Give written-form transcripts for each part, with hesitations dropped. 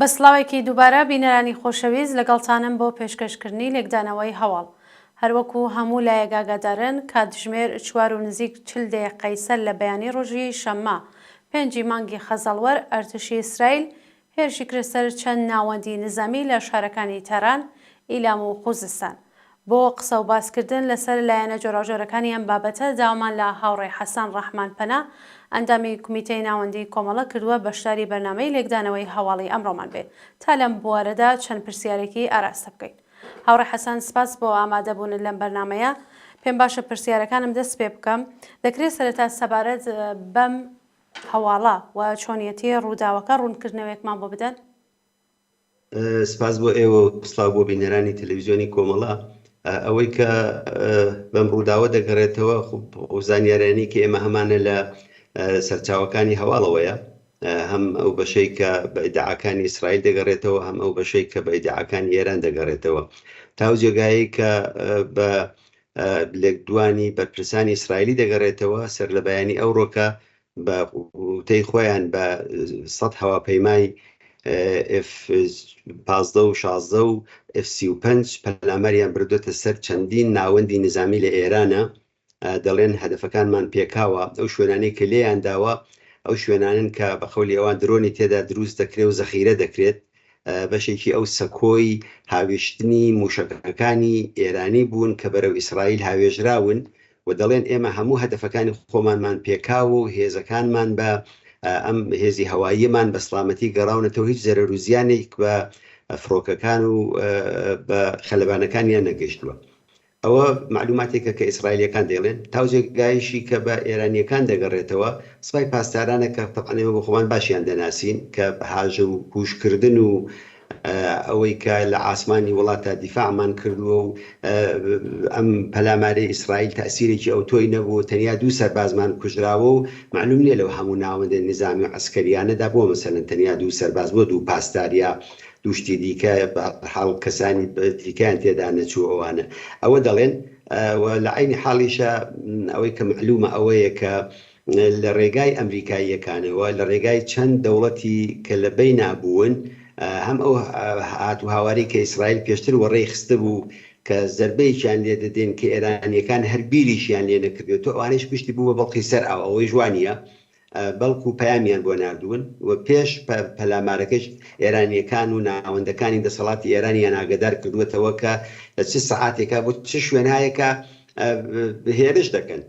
بە سڵاوێکی دووبارە بینەرانی خۆشەویست لەگەڵتانم بۆ پێشکەشکردنی لێکدانەوەی هەواڵ. هەروەکو هەموو لایەک ئاگادارن کاتژمێر چوار و نزیک 40 دەیقەی سەر لە بەیانی ڕۆژی شەممە پێنجی مانگی خەزەڵوەر ئەرتشی ئیسرائیل هێرشی کردە سەر چەند ناوەندی نزامی لە شارەکانی تاران، ئیلام و خوزستان. بۆ قسە و باسکردن لەسەر لایەنە جۆراوجۆرەکانی ئەم بابەتە داوامان لە هاوڕێ حەسەن ڕەحمان پەنا، ئەندامی کومیتەی ناوەندیی کۆمەڵە کردووە بەشداری بەرنامەی لێکدانەوەی هەواڵی ئەمڕۆمان بێ تا لەم بوارەدا چەند پرسیارێکی ئاراستە بکەین. هاوڕێ حەسەن سپاس بۆ ئامادەبوونت لەم بەرنامەیە. پێم باشە پرسیارەکانم دەست پێ بکەم. دەکرێ سەرەتا سەبارەت بەم هەواڵە و چۆنیەتی ڕووداوەکە ڕوونکردنەوەیەکمان بۆ بدەن؟ سپاس بۆ ئێوە و سڵاو بۆ بینەرانی تەلەویزیۆنی کۆمەڵە. ئەوەی کە بەم ڕووداوە دەگەڕێتەوە ئەو زانیارانەی کە ئێمە هەمانە لە سەرچاوەکانی هەواڵەوەیە، هەم ئەو بەشەی کە بە ئیدعاکانی ئیسرائیل دەگەڕێتەوە، هەم ئەو بەشەی کە بە ئیدعاکانی ئێران دەگەڕێتەوە. تا ئەو جێگایەی کە بە لێکدوانی بەرپرسانی ئیسرائیلی دەگەڕێتەوە، سەرلەبەیانی ئەوڕۆکە بە وتەی خۆیان بە سەد هەواپەیمای ئێف 15 و 16 و ئێف 35 پەلاماریان بردوێتە سەر چەندین ناوەندی نزامی لە ئێرانە دەڵێن هەدەفەکانمان پێکاوە ئەو شوێنانەی کە لێیان داوە ئەو شوێنانن کە بە قەولی ئەوان درۆنی تێدا دروست دەکرێت و زەخیرە دەکرێت بەشێکی ئەو سەکۆی هاویشتنی مووشەکەکانی ئێرانی بوون کە بەرەو ئیسرائیل هاوێژراون و دەڵێن ئێمە هەموو هەدەفەکانی خۆمانمان پێکاوە و هێزەکانمان بە ئەم هێزی هەواییەمان بە سڵامەتی گەڕاونەتەوە هیچ زەرەر و زیانێک بە فڕۆکەکان و بە خەلەبانەکانیان نەگەیشتووە. ئەوە مەعلوماتێکە کە ئیسرائیلیەکان دەیڵێن، تاو جێگایشی کە بە ئێرانیەکان دەگەڕێتەوە سپای پاسدارانە کە تەبعەن ئێمە بۆ خۆمان باشیان دەناسین کە هاژە و پووش کردن و ئەوەی کە لە عاسمانی وڵاتە دیفاعمان کردووە و ئەم پەلامارەی ئیسرائیل تەئسیرێکی ئەوتۆی نەبوو تەنیا دوو سەربازمان کوژراوە و مەعلوم نییە لەو هەموو ناوەندە نیزامی و عەسکەریانەدا بۆ مەسەلەن تەنیا دوو سەرباز بۆ دوو پاسدار یا دوو شتی دیکە بە هەرحاڵ کەسانی دیکەیان تێدا نەچوو ئەوانە ئەوە دەڵێن و لە عەینی حاڵیشا ئەوەی کە مەعلومە ئەوەیە کە لە ڕێگای ئەمریکاییەکانەوە لە ڕێگای چەند دەوڵەتی کە لە بەینا بوون هەم ئەو هات و هاوارەی کە ئیسرائیل پێشتر وەڕێی خستبوو کە زەربەیەکیان لێ دەدەین کە ئێرانییەکان هەر بیریشیان لێ نەکردوێتەوە ئەوانەیش پشتی بوو بە بڵقی سەر ئاو ئەوەیش وا نییە بەڵکو پەیامیان بۆ ناردوون و پێش پەلامارەکەش ئێرانییەکان و ناوەندەکانی دەسەڵاتی ئێرانیان ئاگەدار کردووەتەوە کە لە چ سەعاتێکا بۆ چ شوێنایەکا هێرش دەکەن.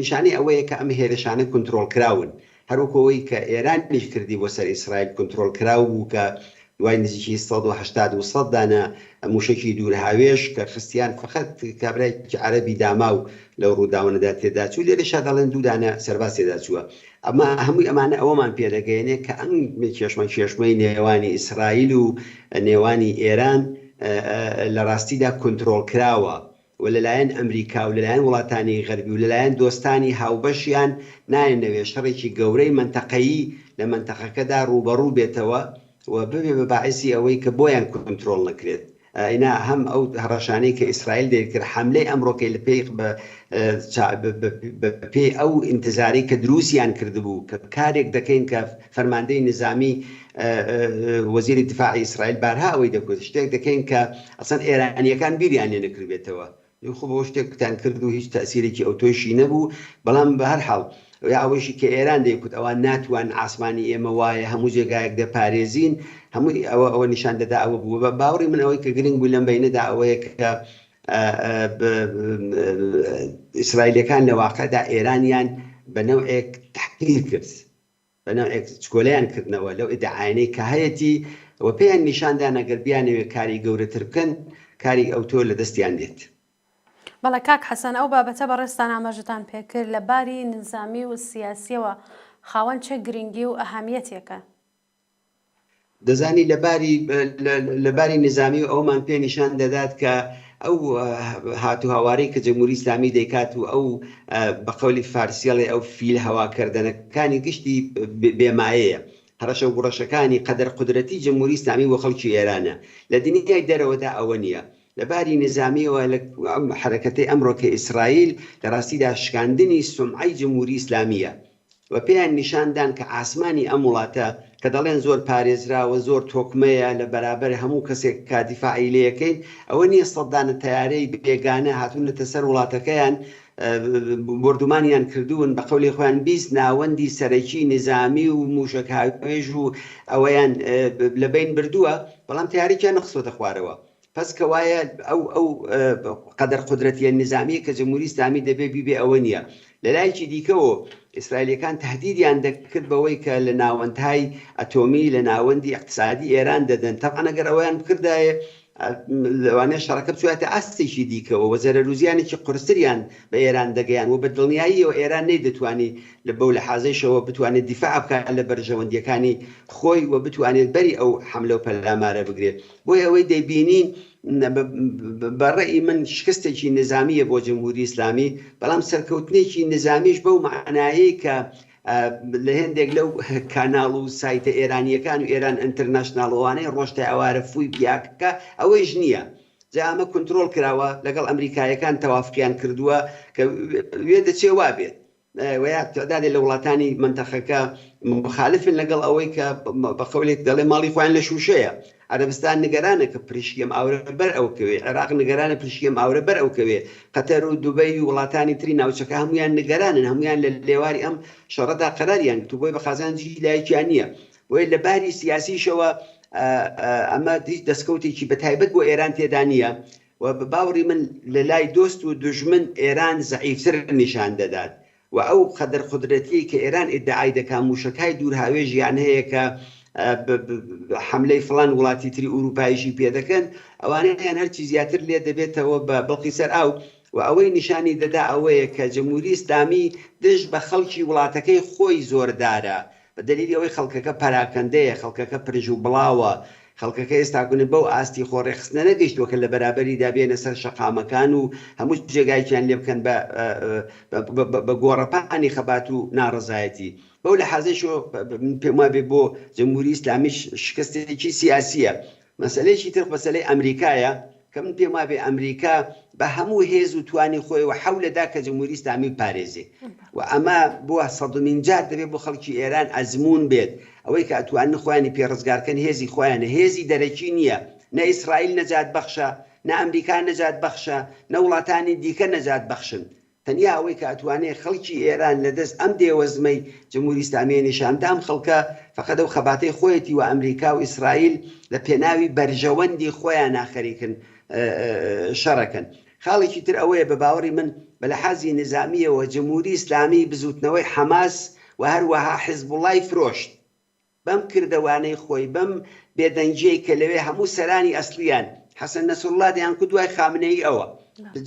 نیشانەی ئەوەیە کە ئەم هێرشانە کونترۆڵکراون، هەروەکو ئەوەی کە ئێرانیش کردی بۆ سەر ئیسرائیل کونترۆڵکراو بوو کە دوای نزیکی 180 200 دانە مووشەکی دوورهاوێژ کە خستیان فەقەت کابرایەکی عەرەبی داماو لەو ڕووداوانەدا تێدا چوو، لێرەشا دەڵێن دوو دانە سەرباز تێدا چووە. ئەمە هەمووی ئەمانە ئەوەمان پێ دەگەیەنێ کە ئەم کێشمەکێشمەی نێوانی ئیسرائیل و نێوانی ئێران لە ڕاستیدا کونترۆڵکراوە و لەلایەن ئەمریکا و لەلایەن وڵاتانی غەربی و لەلایەن دۆستانی هاوبەشیان نایەنەوێ شەڕێکی گەورەی مەنتەقەیی لە مەنتەقەکەدا ڕووبەڕوو بێتەوە و ببێ بە باعیسی ئەوەی کە بۆیان کونترۆڵ نەکرێت. ئینا هەم ئەو هەڕەشانەی کە ئیسرائیل دەیکرد حەملەی ئەمڕۆکەی لە پێی بە پێی ئەو ئینتزارەی کە دروستیان کردبوو کە کارێک دەکەین کە فەرماندەی نیزامی وەزیری دیفاعی ئیسرائیل بارها ئەوەی دەکوت شتێک دەکەین کە ئەسڵەن ئێرانییەکان بیریان لێ نەکردبێتەوە خۆ بەوە شتێکتان کرد و هیچ تەئسیرێکی ئەوتۆیشی نەبوو بەڵام بە هەر حاڵ یا ئەوەیشی کە ئێران دەیکوت ئەوان ناتوان ئاسمانی ئێمە وایە هەموو جێگایەک دەپارێزین هەمووی ئەوە ئەوە نیشان دەدا ئەوە بوو بە باوەڕی من ئەوەی کە گرنگ بوو لەم بەینەدا ئەوەیە کە ئیسرائیلەکان لە واقعدا ئێرانیان بە نەوعێک تەحقیر کرد بە نەوعێک چکۆلەیان کردنەوە لەو ئیدعایانەی کە هەیەتی و پێیان نیشان دان ئەگەر بیانەوێت کاری گەورەتر بکەن کاری ئەوتۆ لە دەستیان دێت. بەڵێ کاک حەسەن ئەو بابەتە بەڕێزتان ئاماژەتان پێکرد لە باری نزامی و سیاسیەوە خاوەن چ گرنگی و ئەهەمیەتێکە؟ دەزانی لە باری لە باری نیزامی و ئەومان پێ نیشان دەدات کە ئەو هات و هاوارەی کە جمهوری ئیسلامی دەیکات و ئەو بە قەولی فارسیەڵێ ئەو فیل هەوا کردنەکانی گشتی بێمایەیە هەڕەشە و گوڕەشەکانی قەدەر قودرەتی جمهوری ئیسلامی بۆ خەڵکی ئێرانە لە دنیای دەرەوەدا ئەوە نییە لە باری نیزامیەوە لە ئەم حەرەکەتەی ئەمڕۆکەی ئیسرائیل لە ڕاستیدا شکاندنی سومعەی جمهوری ئیسلامییە و پێیان نیشان دان کە ئاسمانی ئەم وڵاتە. کە دەڵێن زۆر پارێزراوە، زۆر تۆکمەیە، لە بەرابەر هەموو کەسێک کا دیفاعی لێکەین، ئەوە نییە سەدانە تەیارەی بێگانە هاتوونەتە سەر وڵاتەکەیان، بۆردومانیان کردوون، بە قەولی خۆیان 20 ناوەندی سەرەکی نیزامی و مووشەک هاوێژ و ئەوەیان لە بەین بردووە، بەڵام تەیارێکیان نەخستۆتە خوارەوە. پەس کەوایە ئەو ئەو قەدەر قودرەتیە نیزامیە کە جمهوری ئیسلامی دەبێ بیبێ ئەوە نیە. لە لایەکی دیکەوە ئیسرائیلیەکان تەهدیدیان دەکرد بەوەی کە لە ناوەندهای ئەتۆمی لە ناوەندی ئیقتسادی ئێران دەدەن. تەبعەن ئەگەر ئەوەیان بکردایە لەوانەیە شەڕەکە بچوایەتە ئاستێکی دیکەوە و زەرەر و زیانێکی قورستریان بە ئێران دەگەیاند و بە دڵنیاییەوە ئێران نەیدەتوانی لە بەو لەحازەیشەوە بتوانێت دیفاع بکات لە بەرژەوەندیەکانی خۆی و بتوانێت بەری ئەو حەملە و پەلامارە بگرێت. بۆیە ئەوەی دەیبینین بە ڕەئی من شکستێکی نیزامییە بۆ جمهوری ئیسلامی، بەڵام سەرکەوتنێکی نیزامیش بەو مەعنایەی کە لە هێندێک لەو کاناڵ و سایتە ئێرانییەکان و ئێران ئینترناشناڵ ئەوانەی ڕۆژ تا ئێوارە فووی پیاکە ئەوەیش نییە. جا ئەمە کونترۆڵ کراوە، لەگەڵ ئەمریکایەکان تەوافقیان کردووە کە وێدەچێ وابێت. و یا تعدادێ لە وڵاتانی مەنتەقەکە مخالفن لەگەڵ ئەوەی کە بە قەولێک دەڵێ ماڵی خۆیان لە شووشەیە. عەرەبستان نیگەرانە کە پریشکی ئەم ئاورە بەر ئەو کەوێ، عێراق نیگەرانە پریشکی ئەم ئاورە بەر ئەو کەوێ، قەتەر و دوبەی و وڵاتانی تری ناوچەکە هەموویان نیگەرانن، هەموویان لە لێواری ئەم شەڕەدا قەراریان گرتوو، بۆیە بە قازانجی هیچ لایەکیان نییە. بۆیە لە باری سیاسیشەوە ئەمە هیچ دەستکەوتێکی بە تایبەت بۆ ئێران تێدا نییە. و بە باوڕی من لە لای دۆست و دوژمن ئێران زەعیفتر نیشان دەدات و ئەو قەدەر قودرەتیەی کە ئێران ئیدعای دەکا موشەکای دوور هاوێژیان هەیە کە حەملەی فڵان وڵاتی تری ئوروپاییشی پێ دەکەن ئەوانەیان هەرچی زیاتر لێ دەبێتەوە بە بڵقی سەر ئاو و ئەوەی نیشانی دەدا ئەوەیە کە جمهوری ئیسلامی دژ بە خەڵکی وڵاتەکەی خۆی زۆردارە بە دەلیلی ئەوەی خەڵکەکە پەراکەندەیە، خەڵکەکە پرژ و بڵاوە، خەڵکەکە ئێستاکونە بەو ئاستی خۆ ڕێکخستنە نەگەیشتووە کە لە بەرابەریدا بێنە سەر شەقامەکان و هەموو جێگایەکیان لێ بکەن بە بە گۆڕەپانی خەبات و ناڕەزایەتی. بەو لەحازەیشەوە من پێم وابێ بۆ جمهوری ئیسلامیش شکستێکی سیاسییە. مەسەلەیەکی تر مەسەلەی ئەمریکایە کە من پێم وابێ ئەمریکا بە هەموو هێز و توانی خۆیەوە حەولە دا کە جمهوری ئیسلامی بپارێزێ و ئەمە بۆ سەدمین جار دەبێ بۆ خەڵکی ئێران ئەزموون بێت ئەوەی کە ئەتوانن خۆیانی پێ ڕزگار کەن هێزی خۆیانە هێزی دەرەکی نییە نە ئیسرائیل نەجات بەخشە نە ئەمریکا نەجات بەخشە نە وڵاتانی دیکە نەجات بەخشن تەنیا ئەوەی کە ئەتوانێ خەڵکی ئێران لە دەست ئەم دێوەزمەی جمهوری ئیسلامیە نیشان بدا ئەم خەڵکە فەقەت ئەو خەباتەی خۆیەتی و ئەمریکا و ئیسرائیل لە پێناوی بەرژەوەندی خۆیانا خەریکن شەڕەکەن. خاڵێکی تر ئەوەیە بە باوەڕی من بە لەحازی نیزامیەوە جمهوری ئیسلامی بزوتنەوەی حەماس و هەروەها حزبوڵای فرۆشت. بەم کردەوانەی خۆی، بەم بێدەنگیەی کە لەوێ هەموو سەرانی ئەسڵیان، حەسەن نەسروڵڵا دەیانکوت دوای خامنەیی ئەوە.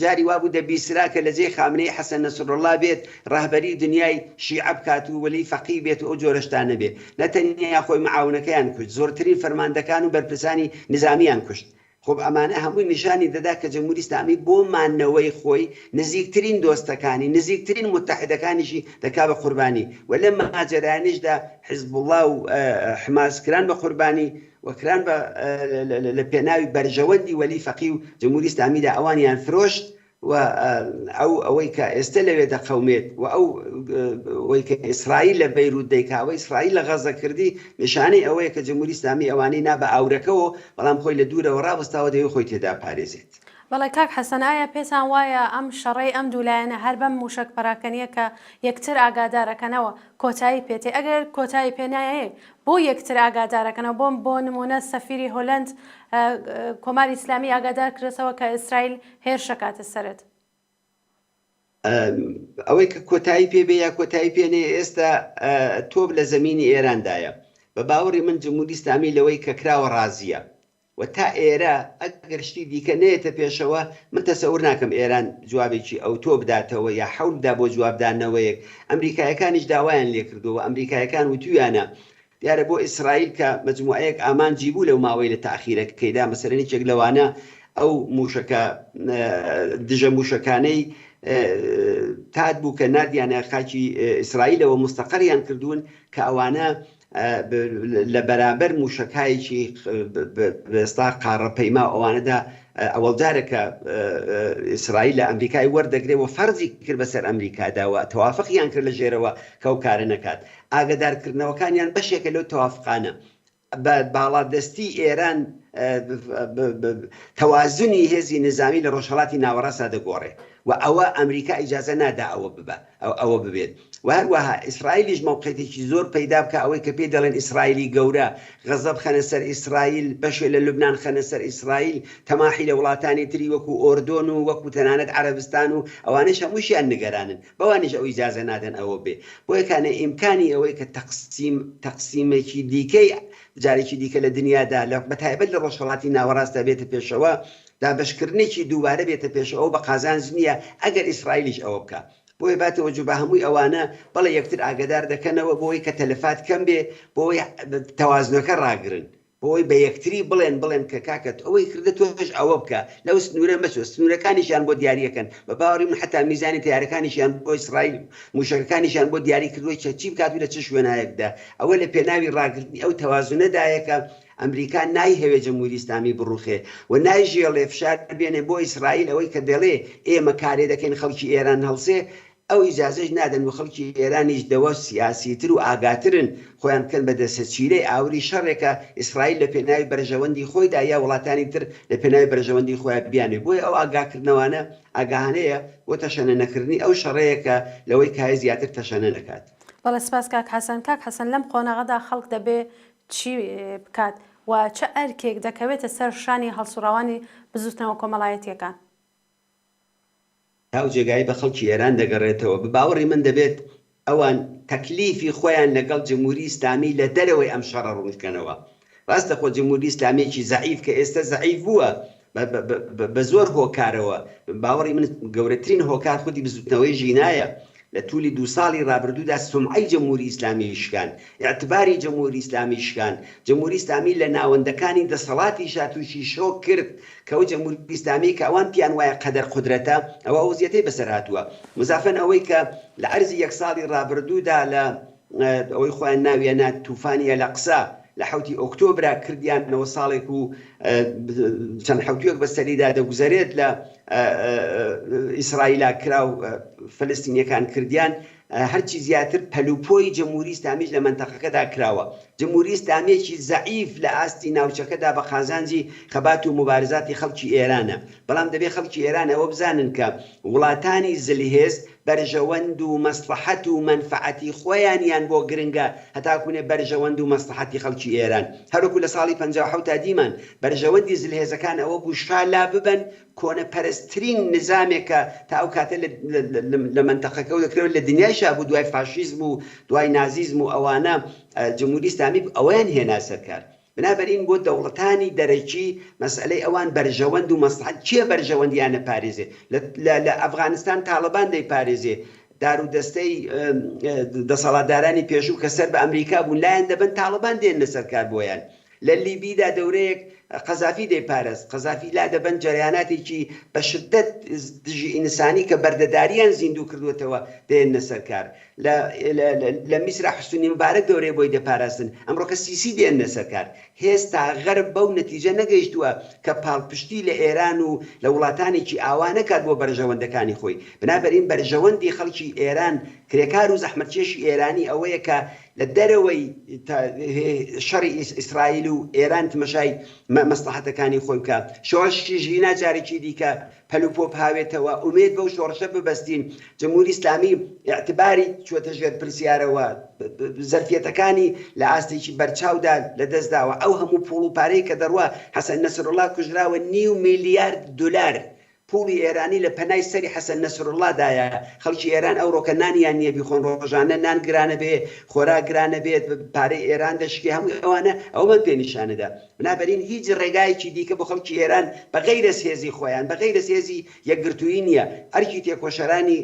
جاری وابوو دەبیسترا کە لە جێی خامنەیی حەسەن نەسروڵڵا بێت ڕەهبەری دنیای شیعە بکات و وەلی فەقی بێت و ئەو جۆرە شتانە بێ. نە تەنیا خۆی معاونەکەیان کوشت، زۆرترین فەرماندەکان و بەرپرسانی نیزامیان کوشت. خۆب ئەمانە هەمووی نیشانی دەدا کە جمهوری ئیسلامی بۆ مانەوەی خۆی نزیکترین دۆستەکانی، نزیکترین متحدەکانیشی دەکا بە قوربانی و لەم ماجەرایانەیشدا حیزبوڵا و حماس کران بە قوربانی و کران بە لە پێناوی بەرژەوەندی وەلی فەقی و جمهوری ئیسلامیدا ئەوانیان فرۆشت و ئەو ئەوەی کە ئێستە لەوێ دەقەومێت و ئەو ئەوەی کە ئیسرائیل لە بەیروت دەیکا ئەوەی ئیسرائیل لە غەزە کردی نیشانەی ئەوەیە کە جمهوری ئیسلامی ئەوانەی نا بە ئاورەکەوە بەڵام خۆی لە دوورەوە ڕاوەستاوە دەیەوێت خۆی تێدا پارێزێت. بەڵێ کاک حەسەن ئایا پێتان وایە ئەم شەڕەی ئەم دوو لایەنە هەر بەم موشەک پەراکەنیە کە یەکتر ئاگادارەکەنەوە کۆتایی پێ تێ ئەگەر کۆتایی پێ نایەێ بۆ یەکتر ئاگادارەکەنەوە بۆ بۆ نمونە سەفیری هۆلەند کۆماری ئیسلامی ئاگادار کرێتەوە کە ئیسرائیل هێرش ئەکاتە سەرت. ئەوەی کە کۆتایی پێ بێ یا کۆتایی پێ نەیە ئێستا تۆپ لە زەمینی ئێراندایە. بە باوەڕی من جمهوری ئیسلامی لەوەی کە کراوە ڕازییە و تا ئێرە ئەگەر شتی دیکە نەیەتە پێشەوە من تەسەور ناکەم ئێران جوابێکی ئەوتۆ بداتەوە یا حەول بدا بۆ جوابدانەوەیەک. ئەمریکایەکانیش داوایان لێکردووە و ئەمریکایەکان وتوویانە دیارە بۆ ئیسرائیل کە مەجموعەیەک ئامانجی بوو لەو ماوەی لە تاخیرەکەیدا، مەسەلەن یەکێک لەوانە ئەو مووشەکە دژە مووشەکانەی تاد بوو کە ناردیانە خاکی ئیسرائیلەوە مستەقەریان کردوون کە ئەوانە لە بەرامبەر مووشەکایەکی بەستا قاڕە پەیما ئەوانەدا. ئەوەڵ جارە کە ئیسرائیل لە ئەمریکای وەردەگرێ و فەرزی کرد بەسەر ئەمریکادا و تەوافقیان کرد لە ژێرەوە کە ئەو کارە نەکات. ئاگەدارکردنەوەکانیان بەشێکە لەو تەوافقانە. بە باڵادەستی ئێران تەوازنی هێزی نیزامی لە ڕۆژهەڵاتی ناوەڕاستدا دەگۆڕێ و ئەوە ئەمریکا ئیجازە نادا ئەوە ببا ئەوە ببێت و هەروەها ئیسرائیلیش مەوقعیەتێکی زۆر پەیدا بکا ئەوەی کە پێی دەڵێن ئیسرائیلی گەورە غەزە بخەنە سەر ئیسرائیل بەشێ لە لوبنان خەنە سەر ئیسرائیل تەماحی لە وڵاتانی تری وەکو ئۆردۆن و وەکو تەنانەت عەرەبستان و ئەوانەش هەمووشیان نگەرانن بەوانیش ئەو ئیجازە نادەن ئەوە بێ بۆیە کانە ئیمکانی ئەوەی کە تەقسیم تەقسیمێکی دیکەی جارێکی دیکە لە دنیادا لە بەتایبەت لە ڕۆژهەڵاتی ناوەڕاستدا بێتە پێشەوە دابەشکردنێکی دووبارە بێتە پێشەوە بە قازانج نییە ئەگەر ئیسرائیلیش ئەوە بکا بۆیە با تەوەجو بە هەمووی ئەوانە بەڵێ یەکتر ئاگەدار دەکەنەوە بۆی کە تەلەفات کەم بێ بۆی تەوازنەکە ڕاگرن بۆی بە یەکتری بڵێن بڵێن کە کاکە ئەوەی کردە تۆش ئەوە بکە لەو سنوورە مەچۆ سنوورەکانیشیان بۆ دیاریەکەن بە باوەڕی من حەتا میزانی تەیارەکانیشیان بۆ ئیسرائیل موشەکەکانیشیان بۆ دیاری کردووە کە چی بکات و لە چ شوێنایەکدا ئەوە لە پێناوی ڕاگرتنی ئەو تەوازنەدایە کە ئەمریکا نایهەوێ جمهوری ئیسلامی بڕوخێ و نایژێڵێ فشار بێنێ بۆ ئیسرائیل ئەوەی کە دەڵێ ئێمە کارێ دەکەین خەڵکی ئێران هەڵسێ ئەو ئیجازەش نادەن و خەڵکی ئێرانیش لەوە سیاسیتر و ئاگاترن خۆیان بکەن بە دەسەچیرەی ئاوری شەڕێکە ئیسرائیل لە پێناوی بەرژەوەندی خۆیدا یا وڵاتانی تر لە پێناوی بەرژەوەندی خۆیان بیانوی بۆیە ئەو ئاگاکردنەوانە ئاگاهانەیە بۆ تەشەنە نەکردنی ئەو شەڕەیە کە لەوەی کایە زیاتر تەشەنە نەکات. بەڵێ سپاس کاک حەسەن. کاک حەسەن لەم قۆناغەدا خەڵک دەبێ چی بکات و چ ئەرکێک دەکەوێتە سەر شانی هەڵسوڕاوانی بزووتنەوە کۆمەڵایەتییەکان؟ تاو جێگای بە خەڵکی ئێران دەگەڕێتەوە. بە باوەڕی من دەبێت ئەوان تەکلیفی خۆیان لەگەڵ جمهوری ئیسلامی لە دەرەوەی ئەم شەڕە ڕوون بکەنەوە. ڕاستە خۆ جمهوری ئیسلامییەکی زەعیف کە ئێستە زەعیف بووە بە زۆر هۆکارەوە، باوەڕی من گەورەترین هۆکار خودی بزووتنەوەی ژینایە، لە توولی دوو ساڵی ڕابردوودا سومعەی جمهوری ئیسلامی شکان، ئیعتباری جمهوری ئیسلامی شکان، جمهوری ئیسلامی لە ناوەندەکانی دەسەڵاتیشا تووشی شۆک کرد کە ئەو جمهوری ئیسلامیەی کە ئەوان پیان وایە قەدەر قودرەتە ئەوە ئەو وەزیەتەی بەسەر هاتووە مزافەن ئەوەی کە لە عەرزی یەک ساڵی ڕابردوودا لە ئەوەی خۆیان ناویان نا توفانی ئەلەقسا لە حەوتی ئۆکتۆبرا کردیانەوە ساڵێک و چەند حەوتویەک بەسەریدا دەگوزەرێت لە ئیسرائیلا کرا و فلستینیەکان کردیان هەرچی زیاتر پەلوپۆی جمهوری ئیسلامیش لە مەنتەقەکەدا کراوە. جمهوری ئیسلامیەکی زەعیف لە ئاستی ناوچەکەدا بە قازانجی خەبات و موبارزاتی خەڵکی ئێرانە. بەڵام دەبێ خەڵکی ئێران ئەوە بزانن کە وڵاتانی زلهێز بەرژەوەند و مەسڵەحەت و مەنفەعەتی خۆیانیان بۆ گرنگە هەتاکوونێ بەرژەوەند و مەسڵەحەتی خەڵکی ئێران. هەروەکو لە ساڵی 57 تا دیمان بەرژەوەندی زلهێزەکان ئەوە بوو شا لاببەن کۆنەپەرستترین نزامێکە تا ئەو کاتە لە مەنتەقەکە و دەکرێت لە دنیایشا بوو دوای فاشیزم و دوای نازیزم و ئەوانە جمهوری ئیسلامی ئەوەیان هێنا سەر کار. بنابەرین بۆ دەوڵەتانی دەرەکی مەسئەلەی ئەوان بەرژەوەند و مەسڵەحەت کێ بەرژەوەندیان ئەپارێزێ لە ئەفغانستان تاڵبان دەیپارێزێ دار و دەستەی دەسەڵاتدارانی پێشوو کە سەر بە ئەمریکا بوون لایان دەبەن تاڵبان دێننە سەر کار بۆیان لە لیبیدا دەورەیەک قەزافی دەیپارست، قەزافی لادەبەن جەرەیاناتێکی بە شدەت دژی ئینسانی کە بەردەداریان زیندوو کردووەتەوە دەیەننە سەر کار. لە لە میسرا حوسنی موبارەک دەورەیە بۆی دەپاراستن، ئەمڕۆکە سیسی دێننە سەر کار. هێستا غەرب بەو نەتیجە نەگەیشتووە کە پاڵپشتی لە ئێران و لە وڵاتانێکی ئاوا نەکات بۆ بەرژەوەندەکانی خۆی. بنابەرین بەرژەوەندی خەڵکی ئێران، کرێکار و زەحمەتکێشی ئێرانی ئەوەیە کە لە دەرەوەی شەڕی ئیسرائیل و ئێران تمەشای مەسڵەحەتەکانی خۆی بکا. شۆڕشی ژینا جارێکی دیکە پەل و پۆ بهاوێتەوە، ئومێد بەو شۆڕشە ببەستین. جمهوری ئیسلامی ئیعتباری چووەتە ژێر پرسیارەوە، زەرفیەتەکانی لە ئاستێکی بەرچاودا لە دەست داوە. ئەو هەموو پووڵ و پارەی کە دەڕوا، حەسەن نەسروڵڵا کوژراوە نیو میلیارد دولار پوڵی ئێرانی لە پەنای سەری حەسەن نەسروڵڵا دایە، خەڵکی ئێران ئەوڕۆکە نانیان نییە بیخۆن، ڕۆژانە نان گرانەبێ، خۆراک گرانەبێت، پارەی ئێران دەشکێ، هەمووی ئەوانە ئەوەمان پێ نیشانەدا. بنابەرین هیچ ڕێگایەکی دیکە بۆ خەڵکی ئێران بە غەیرەز هێزی خۆیان، بە غەیرەز هێزی یەکگرتوویی نییە. ئەرکی تێکۆشەرانی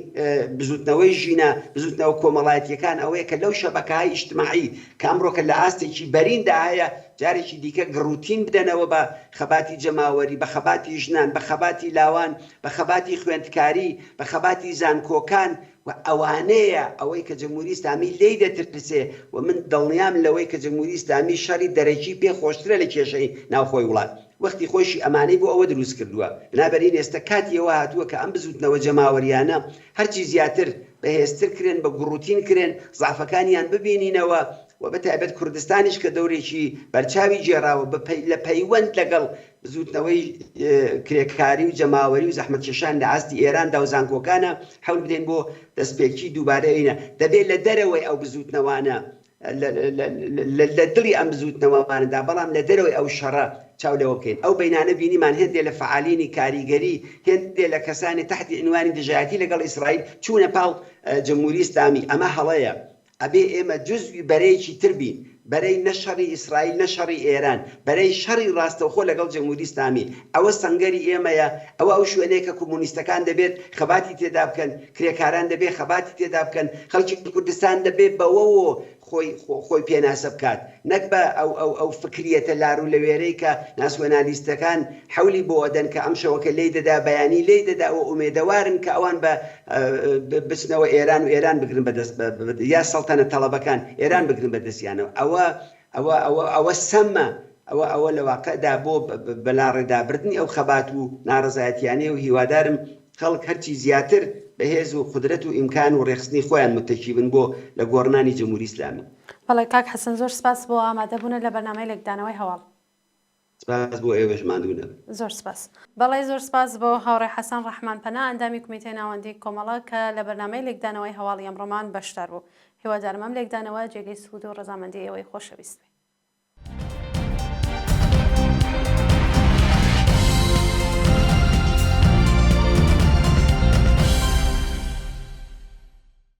بزووتنەوەی ژینا، بزووتنەوە کۆمەڵایەتییەکان ئەوەیە کە لەو شەبەکەهای ئیجتماعی کە ئەمڕۆکە لە ئاستێکی بەریندا هەیە، جارێکی دیکە گڕوتین بدەنەوە بە خەباتی جەماوەری، بە خەباتی ژنان، بە خەباتی لاوان، بە خەباتی خوێندکاری، بە خەباتی زانکۆکان و ئەوانەیە ئەوەی کە جمهوری ئیسلامی لێی دەترسێ و من دڵنیام لەوەی کە جمهوری ئیسلامی شەڕی دەرەکی پێ خۆشترە لە کێشەی ناوخۆی وڵات. وەختی خۆیشی ئەمانەی بۆ ئەوە دروست کردووە. بنابەرین ئێستە کاتی ئەوە هاتووە کە ئەم بزووتنەوە جەماوەرییانە هەرچی زیاتر بەهێزتر کرێن، بە گوڕوتین کرێن، زەعفەکانیان ببینینەوە و بە تایبەت کوردستانیش کە دەورێکی بەرچاوی گێڕاوە بە لە پەیوەند لەگەڵ بزووتنەوەی کرێکاری و جەماوەری و زەحمەتکێشان لە ئاستی ئێراندا و زانکۆکانە حەول بدەین بۆ دەستپێکی دووبارەینە دەبێ لە دەرەوەی ئەو بزووتنەوانە لە دڵی ئەم بزووتنەوانەدا، بەڵام لە دەرەوەی ئەو شەڕە چاو لەوە بکەین. ئەو بەینانە بینیمان هێندێ لە فەعالینی کاریگەری، هێندێ لە کەسانی تەحتی عینوانی دژایەتی لەگەڵ ئیسرائیل چوونە پاڵ جمهوری ئیسلامی. ئەمە هەڵەیە. ئەبێ ئێمە جوزوی بەرەیەکی تر بین. بەرەی نە شەڕی ئیسرائیل نە شەڕی ئێران. بەرەی شەڕی ڕاستەوخۆ لەگەڵ جمهوری ئیسلامی. ئەوە سەنگەری ئێمەیە. ئەوە ئەو شوێنەیە کە کۆمۆنیستەکان دەبێت خەباتی تێدا بکەن. کرێکاران دەبێ خەباتی تێدا بکەن، خەڵکی کوردستان دەبێ بەوەوە خۆی خۆی پێناسە بکات، نەک بە ئەو ئەو ئەو فکریەتە لارو لەوێرەی کە ناسیۆنالیستەکان حەولی بۆ ئەدەن کە ئەمشەوەکە لێی دەدا بەیانی لێی دەدا و ئومێدەوارن کە ئەوان بە بچنەوە ئێران و ئێران بگرن بە دەست یا سەڵتەنەت تەڵەبەکان ئێران بگرن بە دەستیانەوە ئەوە ئەوە ئەوە ئەوە سەمە ئەوە ئەوە لە واقعدا بۆ بەلاڕێدابردنی ئەو خەبات و ناڕەزایەتیانەیە و هیوادارم خەڵک هەرچی زیاتر بە هێز و قودرەت و ئیمکان و ڕێکخستنی خۆیان متەکی بن بۆ لە گۆڕنانی جمهوری ئیسلامی. بەڵێ کاک حەسەن زۆر سپاس بۆ ئامادە بوونت لە بەرنامەی لێکدانەوەی هەواڵ. سپاس بۆ ئێوەش ماندوو نەبن. زۆر سپاس. بەڵێ زۆر سپاس بۆ هاوڕێ حەسەن ڕەحمان پەنا ئەندامی کومیتەی ناوەندی کۆمەڵە کە لە بەرنامەی لێکدانەوەی هەواڵی ئەمڕۆمان بەشدار بوو. هیوادارم ئەم لێکدانەوە جێگەی سوود و ڕەزامەندی ئێوەی خۆشەویست بێ.